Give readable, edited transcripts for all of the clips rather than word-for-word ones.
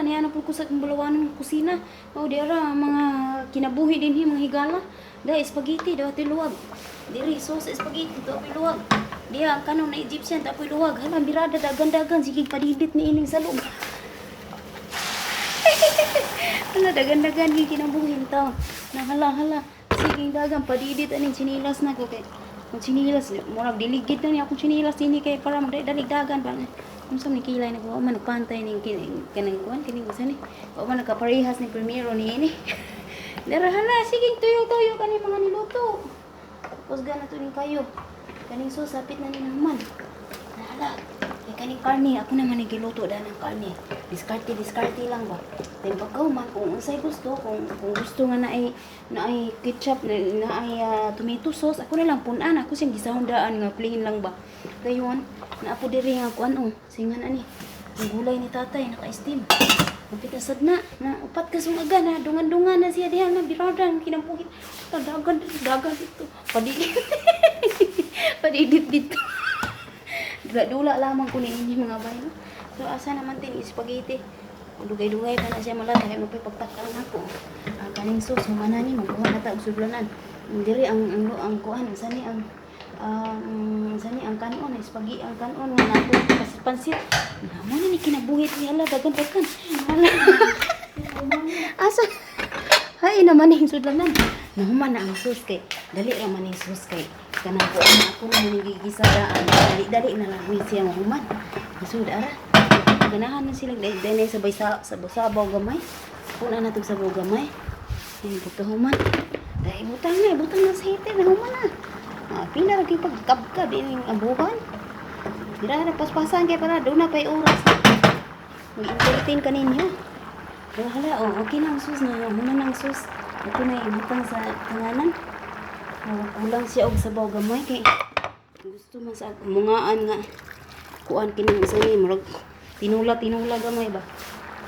Niya na po ko sa bulawanon ng kusina. Oh, di ara mga kinabuhi din hi mga higala. Da spaghetti daw luwag. Diri sauce spaghetti daw luwag. Diha ang kanon na Egyptian daw luwag. Hala birada dagan-dagan sige padidit ni ining salog. Hala dagan-dagan gi kinabuhi taon. Na hala hala sige dagan padidit aning chinilas na ko kay ang chinilas murag diligid na ni akong chinilas dinhi kay para magdalig dagan pa. Unsa man kilay na ko man nagpantay ning kanang kuan kining unsa ni. Wa man nagkaparehas ni primero ni ini. Dara hala sige tuyo-tuyo kani mga niluto. Tapos gana to ning kayo. Kaning sauce sapit na ni naman. Hala. Kay kaning karne ako naman ang giluto da ng karne. Diskarte diskarte lang ba. Then pagka man kung unsay gusto, kung gusto nga naay ketchup na naay tomato sauce, ako na lang punan ako siyang gisahon daan nga plain lang ba. Dayon naa po diri nga kuan oh, singan ani. Ang gulay ni tatay naka-steam. Kapit na sad na, na upat ka sungaga na dungan-dungan na siya diha na birada ang kinabuhi. Dagan dagan dito. Padidit. Padidit dito. Dula-dula lamang ko ni inyo mga bay. No? So asa naman tin spaghetti. Dugay-dugay pa na siya malata kay mapay pagtakaan ako. Ang kaning sauce humana ni magkuha na ta og sudlanan. Diri ang kuan sa ni ang kanon spaghetti ang kanon nga nato pansit. Mo na ni kinabuhit ni hala dagan-dagan. Hala. Asa? Hay naman ning sudlanan. Nahuman na ang sauce kay dali ra man ning sauce kay kanang kuan ako na ning gigisa daan. Dali-dali na lang ni siya mahuman. So ara. Ganahan na sila dahil dahil sabay sa sabaw gamay. Kuna na tog sabaw gamay. Ay pagkahuman. Dahil butang na sa hite, nahuman na. Ah, pila ra gyud pagkabkab ining abuhan. Dira ra paspasan kay para doon na pay oras. Mag-entertain ka ninyo. Oh, hala, oh, okay na ang sauce na. Human na ang sauce. Ito na ibutang sa tanganan. Oh, kulang siya og sabaw gamay kay gusto man sa mungaan nga kuan kining isa ni murag tinula tinula gamay ba.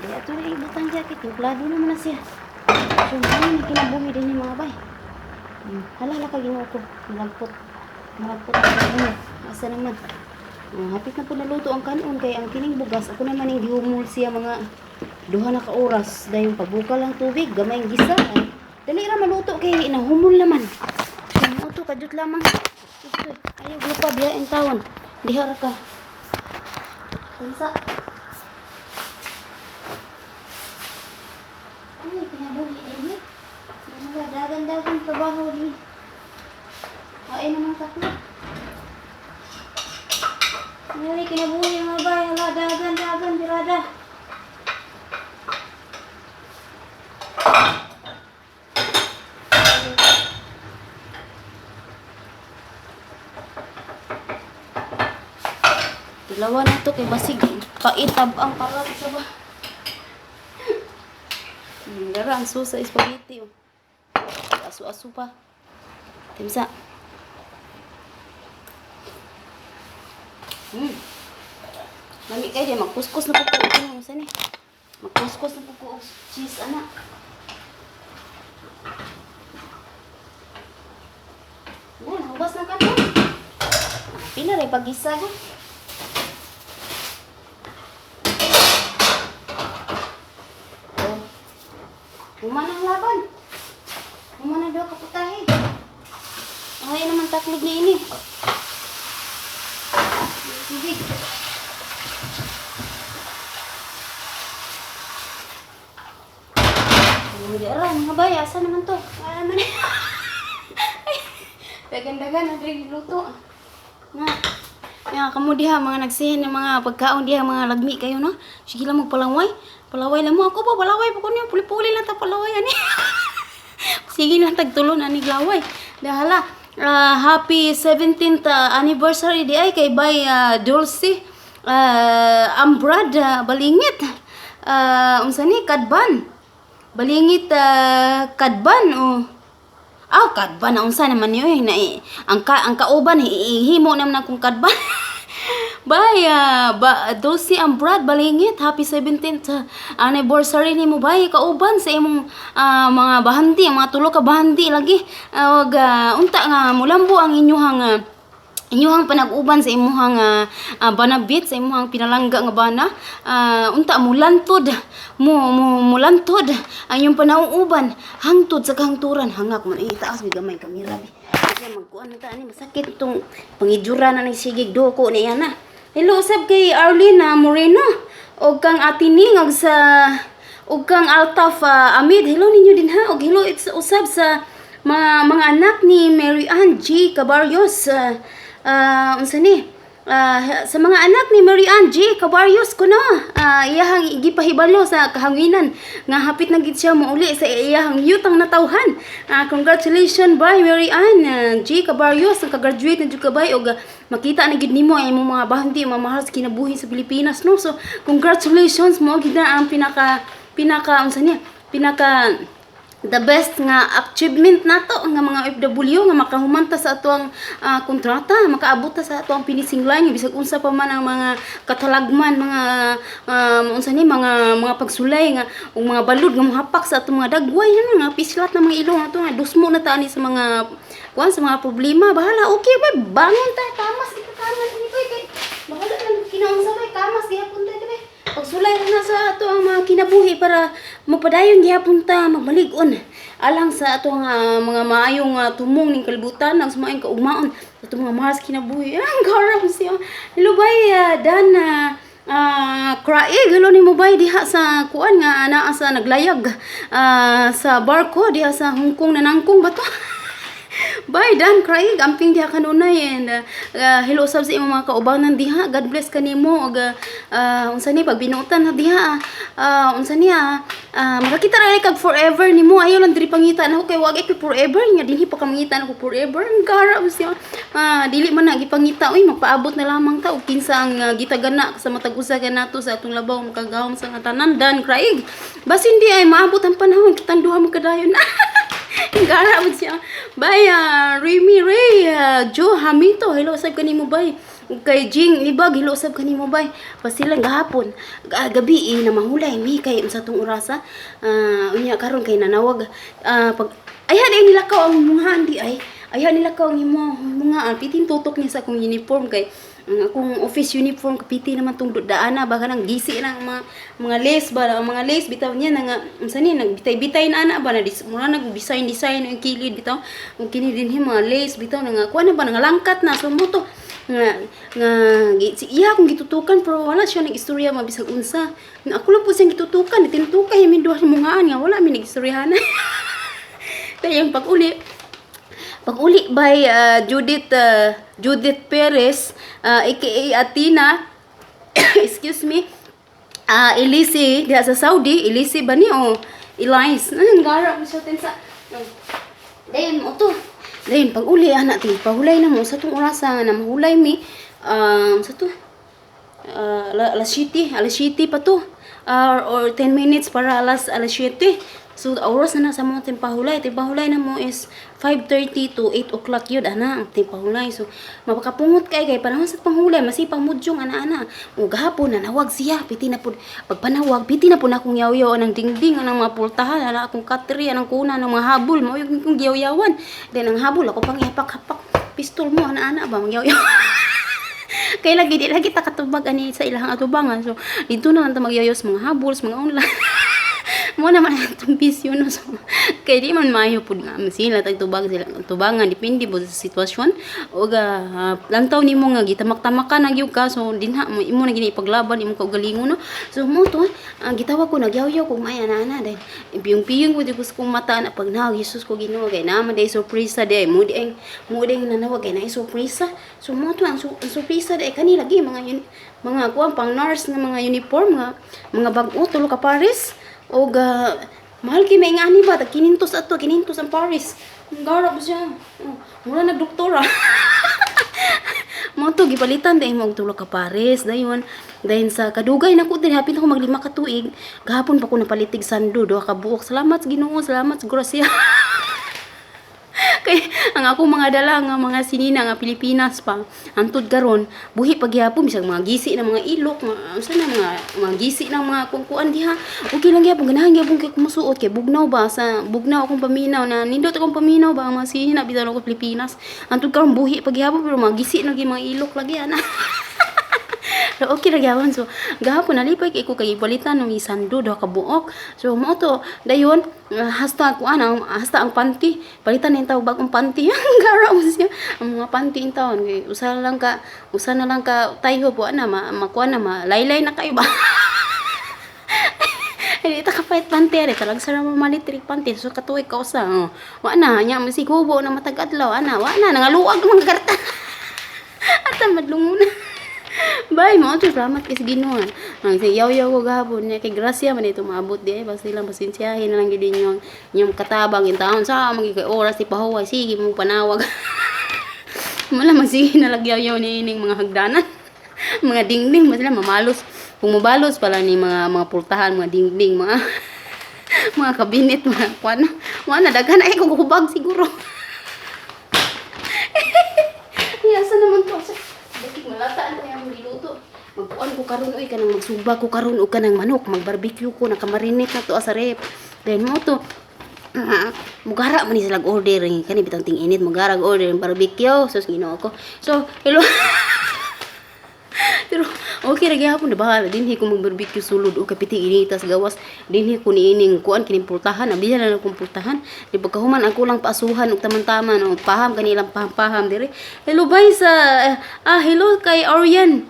Di ato na ibutang siya kay timplado naman na siya. So, mao ni kinabuhi din ni mga bay. Hala hala ka Ginoo ko. Malagpot. Malagpot ang kanon. Asa naman? Oh, hapit na po naluto ang kanon kay ang kining bugas ako naman ning gihumol siya mga 2 na ka oras dahil pabukal ang tubig gamay ang gisa. Ay, dali ra maluto kay nahumol naman. Kay to kadjut lamang. Ito, ayaw lupa diha in tawon. Diha ra ka. Unsa? Ay, kinabuhi din eh. Mga dagan-dagan trabaho din. Ay naman tatlo. Ay, kinabuhi mga bay. Hala, dagan-dagan, birada. Tilawan na to kay basig kaitab ang kalat sa ba. Dara ang sauce sa spaghetti oh. Asu-asu pa. Timsa. Lami kay di magkuskus na po ko og unsa ni. Magkuskus na po ko og cheese ana. Yan, hubas na kanon. Pila ray pagisa ko. Oh. Human ang laban. Human na daw kaputahe. Ay naman taklog ni ini. Tubig. Hindi ara, mga bay, asa naman to? Wala naman. Dagan-dagan na diri luto. Nga. Ya, kamo diha mga nagsihin ng mga pagkaon diha mga lagmi kayo no. Sige lang magpalaway. Palaway lang mo ako pa palaway pa ko niyo puli-puli lang ta palaway ani. Sige lang tagtulon ani glaway. Dahala. Happy 17th anniversary di ay kay Bay Dulce Ambrad Balingit. Unsa ni Kadban. Balingit Kadban oh. Ah, kadban na unsa naman yun na ang kauban himo naman akong kadban. Bay, ba, Dulce Ambrad Balingit, happy 17th anniversary nimo bay kauban sa imong mga bahandi, ang mga tulo ka bahandi lagi. Wag unta nga mulambo ang inyuhang Inyuhang panag-uban sa imuhang banabit, sa imuhang pinalangga nga bana, unta mulantod mo mo mulantod ang inyong panauuban hangtod sa kahangturan. Hangak man ay itaas mi gamay kamera bi. Kaya magkuan ta ani, masakit tong pangijura na ni sigig doko ni ana. Hello usab kay Arlene Moreno og kang Atining og sa og kang Altaf Amid. Hello ninyo din ha. Og hello it's usab sa mga anak ni Mary Ann G. Cabarios. Unsa ni? Sa mga anak ni Mary Ann G. Cabarios kuno, iyahang gipahibalo sa kahanginan nga hapit na gid siya mouli sa iyahang yutang natawhan. Congratulations bay Mary Ann G. Cabarios, nakagraduate na jud ka bay og makita na gid nimo ang imong mga bahandi, mga mahal sa kinabuhi sa Pilipinas, no. So congratulations mo gid na ang pinaka pinaka unsa niya, pinaka the best nga achievement nato nga mga OFW nga makahumanta sa atoang kontrata, makaabot ta sa atoang finishing line bisag unsa pa man ang mga katalagman, mga unsa ni, mga pagsulay nga ug mga balud nga mohapak sa atong mga dagway na nga pislat na mga ilong ato nga dusmo na ta ani sa mga kuan, sa mga problema. Bahala, okay ba, bangon ta, kamas kita, kamas ni koy kay bahala lang kinaunsa bay, kamas gihapon ta dibe. Pagsulay na sa ato ang mga kinabuhi para mapadayon gihapon ta magmalig-on alang sa ato nga mga maayong tumong ning kalibutan, ang sa maayong kaugmaon sa atong mga mahal sa kinabuhi. Ang garap siya. Hello bay Dan Craig, hello nimo bay diha sa kuan nga naa sa naglayag sa barko diha sa Hong Kong, nanangkong ba to? Bye Dan Craig, amping diha kanunay and hello sab sa imong mga kaubanan diha. God bless kanimo og unsa ni pagbinuotan na diha. Unsa niya, makakita ra kag forever nimo. Ayo lang diri pangita nako kay wag kay forever nga dinhi pa ka mangita nako forever. Ang gara siya. Dili man na gipangita oy, magpaabot na lamang ta og kinsa ang gitagana sa matag usa kanato sa atong labaw makagahom sa nga tanan, Dan Craig. Basin di ay maabot ang panahon kitang duha magkadayon. Gara mo siya. Bye, Remy Ray, Joe Hamito, hello sab kanimo bay. Ug kay Jing Libag, hello sab kanimo bay. Pasilang gahapon, gabi eh, na mahulay mi kay unsa tong orasa. Unya karon kay nanawag pag ayhan ay nilakaw ang mga di ay. Ayhan nilakaw ang imo mga pitin tutok niya sa akong uniform kay ang akong office uniform kapiti naman tong daana ba, kanang gisi na ang mga lace ba, ang mga lace bitaw niya na nga unsa ni, nagbitay-bitay na ana ba na dis, mura nag design design ang kilid bitaw ug kini dinhi mga lace bitaw na nga kuan na ba, nangalangkat na. So mo to nga si iya akong gitutukan pero wala siya nag istorya mabisag unsa. Nga ako lang po siyang gitutukan, tinutukay mi duha mungaan nga wala mi nag-istoryahan. Dayon pag-uli by Judith Perez, aka Athena, excuse me, Elise diha sa Saudi. Elise ba ni o Elise? Ang gara mo siya sa dayon mo to. Dayon pag uli ana ti pahulay na mo sa tong orasa na mahulay mi sa to alas 7, alas 7 pa to or 10 minutes para alas 7. So oras na na sa mga timpahulay. Timpahulay na mo is 5:30 to 8 o'clock yun ana ang timpahulay. So mapakapungot kay kay panahon sa panghulay, masipang mudyong ana-ana. O gahapon nanawag siya, piti na pud pagpanawag, piti na pud akong yaw-yaw anang dingding, anang mga pultahan, ana akong katri, anang kuna, anang mga habol, mao yung akong giyaw-yawan. Then ang habol ako pang ihapak-hapak pistol mo ana-ana ba magyaw-yaw. Kay lagi di lagi ta katubag ani sa ilahang atubangan. So dito na lang ta magyayos mga habol, sa mga online. Mo naman ang atong bisyo, no. So kay di man maayo pud nga sila tag tubag sila tubangan, depende po sa sitwasyon og lantaw nimo nga gitamak-tamakan na gyud ka. So dinha mo imo na gini ipaglaban imong kaugalingon, no. So mo to gitawag ko, nagyaw-yaw ko may ana-ana, dahil piyong-piyong ko di ko sa kong mata na pag na Jesus ko Ginoo kay naman day surpresa day mo di nanawag kay na surpresa. So mo to ang surpresa day kani lagi mga yun, mga kuan pang nurse nga mga uniform nga mga bag-o, tulo ka pares og mahal kay may ngani ba, tag 500 ato, 500 ang pares. Ang garab siya. Oh, mura nagdoktora. Mo to gipalitan dahil mo og tulo ka pares. Dayon dayon sa kadugay na ko din, hapit ako maglima ka tuig, gahapon pa ko napalitig sando, duha ka buok. Salamat sa Ginoo, salamat sa grasya. Kay ang ako mga dala nga mga sinina nga Pilipinas pa antud karon buhi pa gihapon, bisag mga gisi ng mga ilok, mga unsa na, mga gisi ng mga kuan diha, okay lang gyapon, ganahan gyapon kay kumusuot kay bugnaw ba, sa bugnaw akong paminaw na nindot akong paminaw ba ang mga sinina bisan ako Pilipinas antud karon buhi pa gihapon, pero mga gisi na gyud mga ilok lagi ana. Pero okay ra gyapon. So gahapon nalipay kay ko kay ipalitan ng isando duha ka buok. So mao to dayon, hasta kuan ang hasta ang panty palitan ning tawag bagong panty. Gara mo siya ang mga panty in taon kay usa na lang ka tayho po ana, ma, makuan na, malaylay na kayo ba. Ay, ta ka pait panty ari talag sa mo malit panty, so katuig ka usa, oh. Wa na nya masig hubo na matag adlaw ana, wa na nangaluag mga karta. Ata madlungon na. Bye mo to, salamat kay sa Ginoo. Ang yaw-yaw ko gahapon niya kay grasya man ito maabot di ay basta lang pasensyahin na lang gid ninyo ang inyong katabang in taon sa mga kay oras ti pahuway, sige mo panawag. Mala masige na lang yaw-yaw ni ining mga hagdanan. Mga dingding man sila mamalos. Kung mabalos pala ni mga pultahan, mga dingding, mga kabinet, mga kuan. Wa na daghan ay kung hubag siguro. Asa naman to? Asa? Bakit malata na kaya ang giluto? Magkuan ko karon oy, kanang magsuba ko karon og kanang manok, mag-barbecue ko, nakamarinate na to sa rep. Then mo to, mugara man ni sila order eh. Kani bitang ting init mugara order ng barbecue, sus, Ginoo ko. So, hello. Pero okay ra gyapon na bahala dinhi ko mag-barbecue sulod o kapiti initas gawas dinhi ko niining kuan kining pultahan, abihan na lang kong pultahan di pagkahuman ang kulang paasuhan og taman-taman og paham kanilang paham-paham dire. Hello bay sa hello kay Aryan,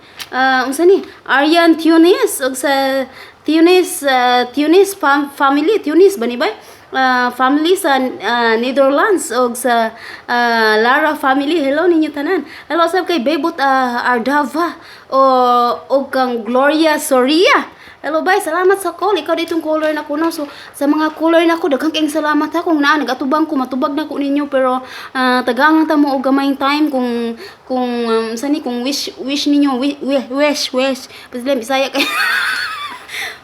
unsa ni Aryan Tunis og sa Tunis, Tunis family, Tunis ba ni bay? Family sa Netherlands og sa Lara family, hello ninyo tanan. Hello sab kay Bebot Ardava o og kang Gloria Soria. Hello bay, salamat sa call. Ikaw ditong caller na ko, no. So sa mga caller na ko, daghang kayong salamat ha. Kung naa nagatubang ko, matubag na ko ninyo, pero tagaan ta mo og gamayng time kung sani kung wish wish ninyo, wish wish wish. Basta Bisaya kay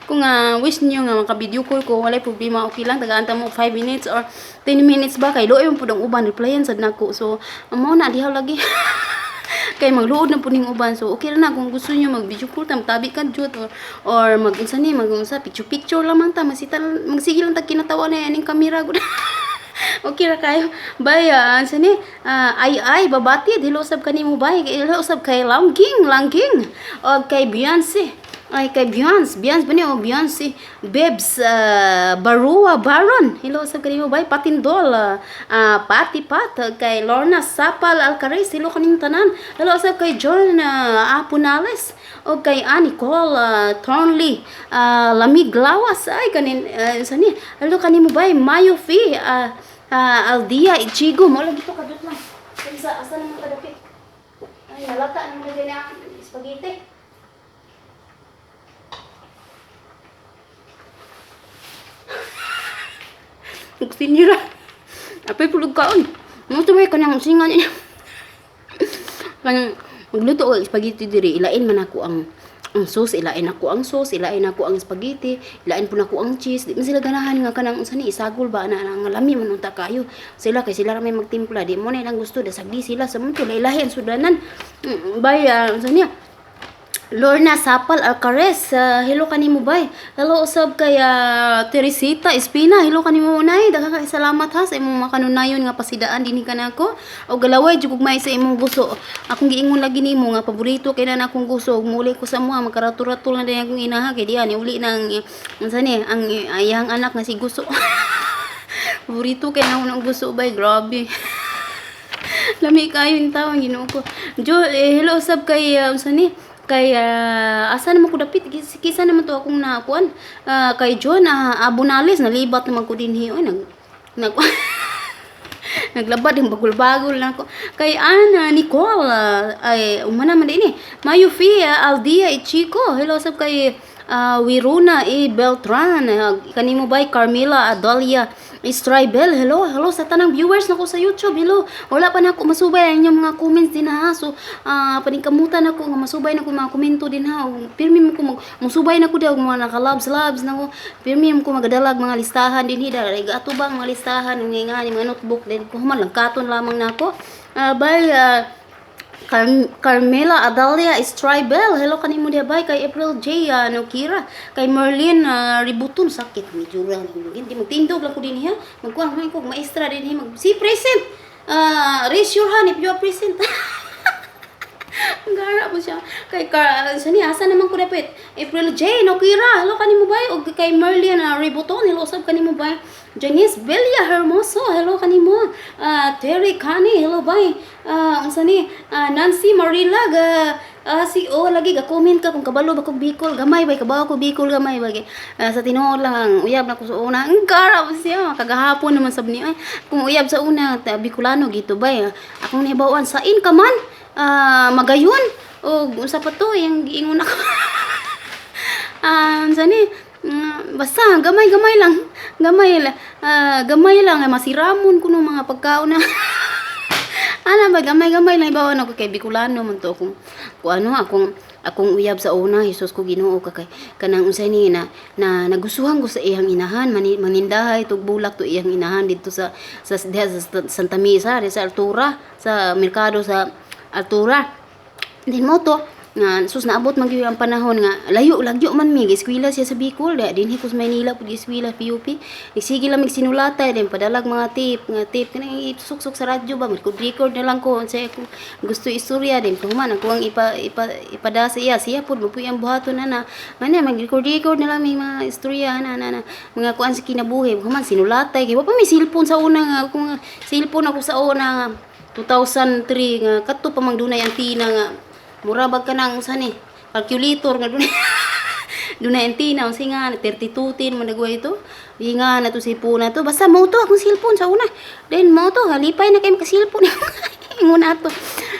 kung wish niyo nga maka-video call ko, walay problema, okay lang, tagaan ta mo 5 minutes or 10 minutes ba, kay luoy man pud ang uban, replyan sad nako. So mao na diha lagi kay magluod na pud ning uban. So okay ra na kung gusto niyo mag video call ta, magtabi ka jud or mag unsa ni, mag unsa, picture picture lang man ta, masita magsige lang tag kinatawa na aning kamera gud. Okay ra kayo. Bay, unsa ni? Ay ay babatid. Hello sab kanimo bay. Hello sab kay Langging, Langging. O kay Beyonce. Ay, kay Beyonce. Beyonce ba ni o Beyonce? Bebs, Barua Baron. Hello sab kanimo bay. Patindol. Pati Pat. Kay Lorna Sapal Alcaraz. Hello kaning tanan. Hello sab kay John Apunales. O kay Nicole Thornley. Lamig Lawas. Ay, kanin, unsa ni? Hello kanimo bay. Mayo Fee. Aldia Ichigo. Mo lagi to kadot lang. Asa asa naman kadapit. Ay, nalata naman lagi na ang spaghetti. Nagsinira. Apay pulog kaon. Mo to may kanang singan niya. Kanang magluto og spaghetti diri, ilain man ako ang sauce, ilain ako ang sauce, ilain ako ang spaghetti, ilain po nako ang cheese. Di man sila ganahan nga kanang unsa ni isagol ba na nga lami man unta kayo. Sila kay sila ra may magtimpla, di mo na ilang gusto, dasagdi sila sa mundo, lailahi ang sudanan. Bay, unsa niya? Lorna Sapal Alcares, hello kanimo bay. Hello usab kay Teresita Espina, hello kanimo unay. Daghang kay salamat ha sa imong makanunayon nga pasidaan dinhi kanako. Og galaway jud may sa imong gusto. Akong giingon lagi nimo nga paborito kay na akong gusto. Ug muli ko sa mga magkarato-ratol na din akong inaha kay diha ni uli nang unsa ni ang iyang anak nga si Guso. Paborito kay na akong gusto bay, grabe. Lami kayo yung tawo, Ginoo ko. Jo, eh, hello usab kay unsa ni? Kay asa naman ko dapit, kisa naman to akong nakuan. Kay John Abunales, nalibat naman ko dinhi oy, nag nag naglabad yung bagul-bagul na ako. Kay Ana Nicole, ay umana man din eh. Mayo Fia Aldia Ichiko. Hello sab kay Wiruna E. Beltran, kanimo bay Carmela Adalia Stribel, hello, hello sa tanang viewers nako sa YouTube, hello. Wala pa nako masubay ang inyong mga comments din ha. So, paningkamutan nako nga masubay nako mga komento din ha. Pirmi mo ko musubay nako daw mga naka-loves loves nako. Pirmi mo ko magadalag mga listahan din hi dara. Atubang mga listahan nga mga notebook din ko human lang katon lamang nako. Bye, Carmela Adalia Stribel. Hello kanimo diha bay kay April J Nokira, kay Merlin Ributun. Sakit medyo lang hindi magtindog lang ko din ha. Magkuan man ko maestra din mag si present. Raise your hand if you are present. Gara po siya. Kay Car sa niya asa naman ko dapat. April J Nokira. Hello kanimo bay og kay Merlin Ributon. Hello sab kanimo bay. Janice Bella Hermoso, hello kanimo. Terry Kani, hello bay. Unsa ni? Nancy Marilag, si oh lagi ga comment ka kung kabalo ba kog Bicol, gamay bay kabaw ko Bicol gamay ba. Sa tinuod lang ang uyab na ko sa una. Ang gara po siya, kagahapon naman sab ni. Ay, kung uyab sa una, ta, Bicolano gito bay. Akong nahibaw-an sain ka man. Magayon. O unsa pa to yung giingon ako. Unsa ni? Basta gamay-gamay lang. Gamay lang. Gamay lang ay masiramon kuno mga pagkaon na. Ana ba gamay-gamay lang ibawan ako kay Bicolano man to akong kung ano akong akong uyab sa una. Jesus ko Ginoo ka, kay kanang unsay ni na, na nagustuhan ko sa iyang inahan manindahay tug bulak to iyang inahan didto sa diha sa Santa Misa sa Altura, sa merkado sa Altura. Then mo to nga sus naabot man gyud ang panahon nga layo lagyo man mi eskwela siya sa Bicol da dinhi ko sa Maynila pud eskwela PUP. Nagsige lang mig sinulatay din padalag mga tape nga tape kanang isuksok sa radyo ba, mag record na lang ko unsay akong gusto istorya din human ako ang ipa, ipa ipada sa iya siya pud mo ang buhaton ana man mag record record na lang may mga istorya ana ana, ana mga kuan sa kinabuhi human sinulatay kay wa pa may cellphone sa una nga akong cellphone ako sa una nga 2003 nga kadto pa mang dunay antina nga mura bag kanang usa ni calculator nga dunay dunay antina unsa nga 32 tin man nagwa ito nga na to si na to. Basta mo to akong cellphone sa una. Then mo to halipay na kay maka cellphone ingon ato.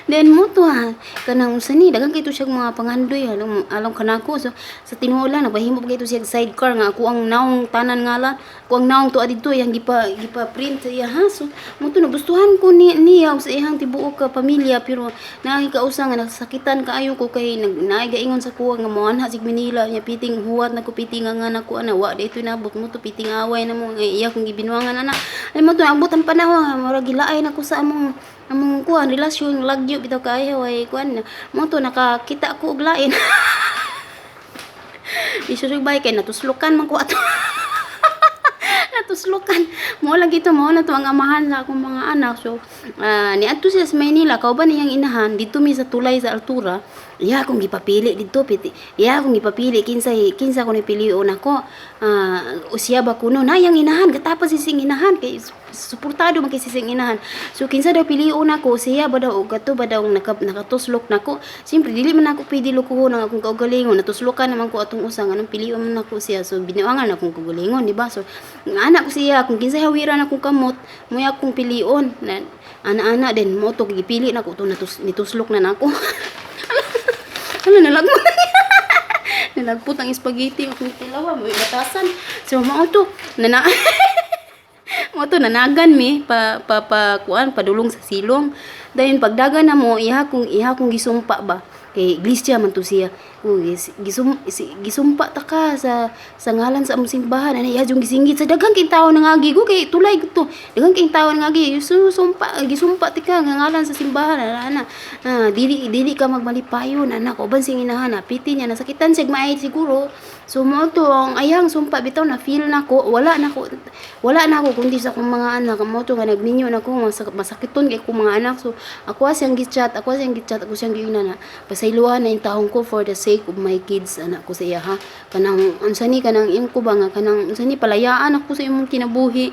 Then mo to ha kanang unsa ni daghang kay to siya mga pangandoy along along kanako. So sa tinuod lang nagpahimo pa kay to siya sidecar nga ako ang naong tanan ngalan ako ang naong to adito iyang gipa gipa print sa iya ha. So mo to nagustuhan ko ni niya sa iyang tibuok ka pamilya, pero naay kausa nga nasakitan kaayo ko kay nag naay gaingon sa kuha nga moanha sig Manila nya piting huwat na ko piting nga nako ana wa dito nabot mo to piting away na mo nga iya kong gibinuangan ana. Ay mo to abot ang panahon nga murag gilaay na ko sa among among kuan relasyon lagyo bitaw kaayo ay kuan mo to nakakita ko og lain. Isusug bay kay natuslokan man ko ato. Natuslokan. Mo lang gito mo na to ang amahan sa akong mga anak. So, niadto siya sa Maynila, kauban niyang inahan didto mi sa tulay sa Altura. Iya akong gipapili didto piti. Iya akong gipapili kinsa kinsa ko ni pilion nako. Usiya ba kuno na yang inahan gatapas si sing inahan kay suportado man kay si sing inahan. So kinsa daw pilion nako, siya ba daw og kato ba daw nakatuslok nako. Siyempre dili man ako pwede lokohon ang akong kaugalingon. Natuslokan naman ko atong usa nganong pilion man nako siya. So binuangan akong kaugalingon, di ba? So anak ko siya kung kinsay hawiran akong kamot, mo'y akong pilion. Na, ana-ana din mo to gipili nako to nituslok na nako. Ano nalagmot? Nalagpot ang spaghetti akong tilawa, may batasan. So mao to nana mo to nanagan mi pa pa, pa kuan padulong sa silong. Dayon pagdagan na mo iya kong gisumpa ba kay iglesia man to siya. Gisumpa ta ka sa ngalan sa among simbahan ana iya jung gisinggit sa daghang kay tawo nangagi ko kay tulay to daghang kay tawo nangagi sumpa gisumpa ti ka nga ngalan sa simbahan ana ana dili dili ka magmalipayon ana kauban sing inahan na piti niya nasakitan siya maay siguro. So mo to ang ayang sumpa bitaw na feel nako wala na ako kundi sa akong mga anak. Mo to nga nagminyo na ko masakiton kay akong mga anak. So ako siyang gichat ako siyang giingnan na pasayloan na yung taong ko for the sake of my kids anak ko sa iya ha. Kanang unsa ni kanang imo ko ba nga kanang unsa ni palayaan ako sa imong kinabuhi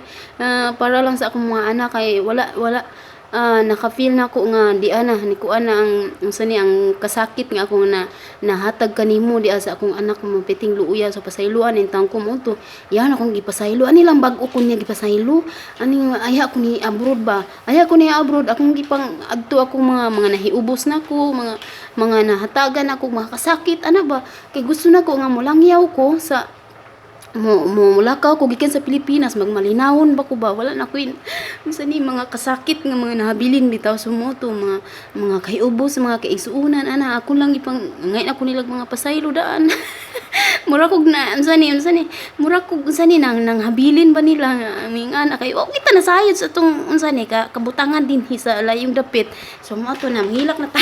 para lang sa akong mga anak kay wala wala. Naka-feel na ko nga di ana ni kuan na ang unsa ni ang kasakit nga akong na nahatag kanimo di sa akong anak mo piting luoya. So pasayloan intang ko mo to yan akong gipasaylo ani lang bag-o ko niya gipasaylo ani ayha ko ni abroad ba, ayha ko ni abroad akong gipang adto akong mga nahiubos nako, mga nahatagan ako, mga kasakit ana ba, kay gusto nako nga molangyaw ko sa mo mo mulakaw ko gikan sa Pilipinas, magmalinawon ba ko ba, wala na ko unsa ni mga kasakit nga mga nahabilin bitaw. Sumoto mga kahiubos, mga kaigsuonan ana, ako lang ipang ngayon ako nilag mga pasaylo daan. Mura kog na unsa ni mura kog unsa ni nang nang habilin ba nila aming ana kay wa kita nasayod sa atong unsa ni ka kabutangan dinhi sa layong dapit. So mo ato na manghilak na ta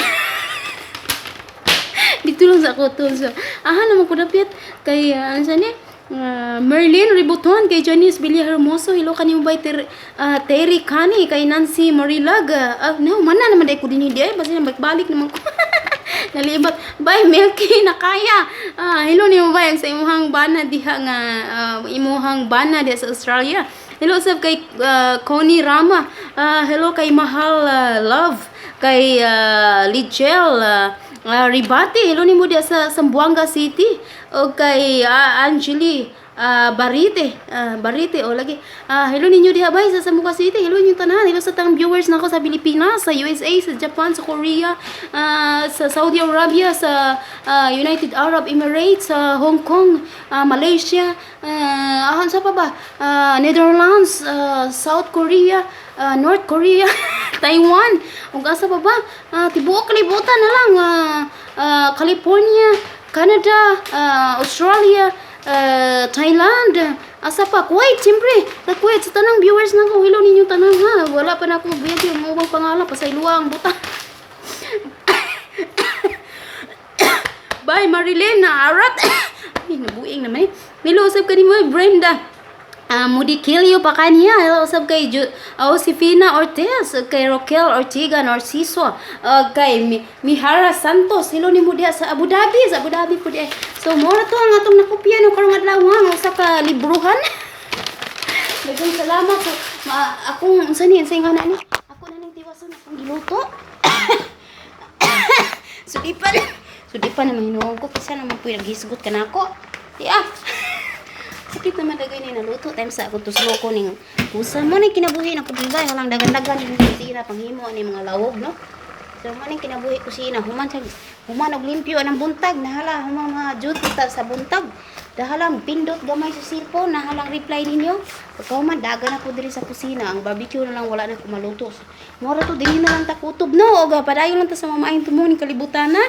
dito lang sa ako to. So aha naman ko dapit kay unsa ni Merlin Ributon, kay Janice Villahermoso, hello kanimo bay Terry Cani, kay Nancy Marilag, no man na naman day ko dinhi di ay basta balik naman ko nalibot. Bye Milky Nakaya, hello nimo bay sa imuhang bana diha nga imuhang bana diha sa Australia. Hello sab kay Connie Rama, hello kay Mahal Love, kay Ligel Ribate, hello nimo diha sa Zamboanga City, o kay Angeli Barite, Barite o lagi. Hello ninyo diha bay sa Zamboanga City. Hello ninyo tanan. Hello sa tanang viewers nako sa Pilipinas, sa USA, sa Japan, sa Korea, sa Saudi Arabia, sa United Arab Emirates, sa Hong Kong, Malaysia, sa pa ba? Netherlands, South Korea, North Korea, Taiwan, ug asa pa ba? Tibuok kalibutan na lang, California, Canada, Australia, Thailand, asa pa, Kuwait, siyempre. Sa Kuwait, sa tanang viewers nako, hello ninyo tanan ha. Wala pa na ako video, mo ubang pangalan, pasayloa ang buta. Bye, Marilyn na arat. Ay, nabuing naman eh. Hello, usab ka nimo, Brenda. Mudikilio pa kaniya. Hello, usab kay Josefina Ortiz, kay Roquel Ortiga Narciso, kay Mihara Santos. Hello nimo diha sa Abu Dhabi, sa Abu Dhabi po diha. So, mao na to ang atong nakopya no karong adlaw nga usa ka libruhan. Daghang salamat. So, akong unsa ni sa ingana ni? Ako na ning tiwason akong giluto. Sudipan. Sudipan naman hinuon ko kasi naman po naghisgot ka nako. Di ah. Sakit naman dagay ni naluto time sa ako tuslo ko ning kusa mo ni kinabuhi na kubigay halang dagan-dagan ning kusina panghimo ani mga lawog no. So mo ning kinabuhi kusina human sa human og limpyo anang buntag nahala human mga duty ta sa buntag. Dahalang pindot gamay sa cellphone, nahalang reply ninyo. Pagkahuman dagan ako diri sa kusina, ang barbecue na lang wala na ko maluto. Mora to dinhi na lang ta kutob no, og padayon lang ta sa mamaayong tumo ning kalibutan na.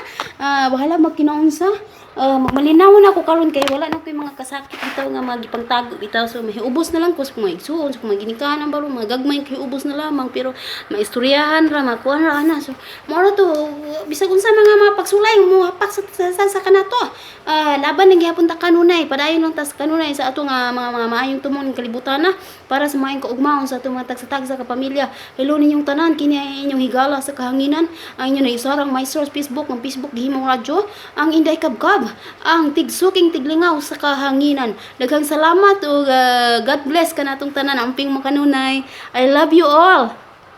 Bahala magkinaunsa. Magmalinaw na ako karon kay wala na ko'y mga kasakit bitaw nga mga gipangtago bitaw. So mahiubos na lang ko sa mga igsuon, sa mga ginikanan baro, mga gagmay kay ubos na lamang pero maistoryahan ra, makuan ra ana. So mora to bisag unsa mga pagsulay mo hapak sa kanato. Laban lang gihapon ta kanunay, padayon lang ta sa kanunay sa ato nga mga maayong tumo ning kalibutan na para sa maayong kaugmaon sa atong mga tagsa-tagsa ka pamilya. Hello ninyong tanan, kini ay inyong higala sa kahanginan, ang inyong naisarang my source Facebook, ang Facebook gihimong radyo, ang Inday Kabkab, ang tigsuking tiglingaw sa kahanginan. Daghang salamat ug God bless kanatong tanan, amping makanunay. I love you all.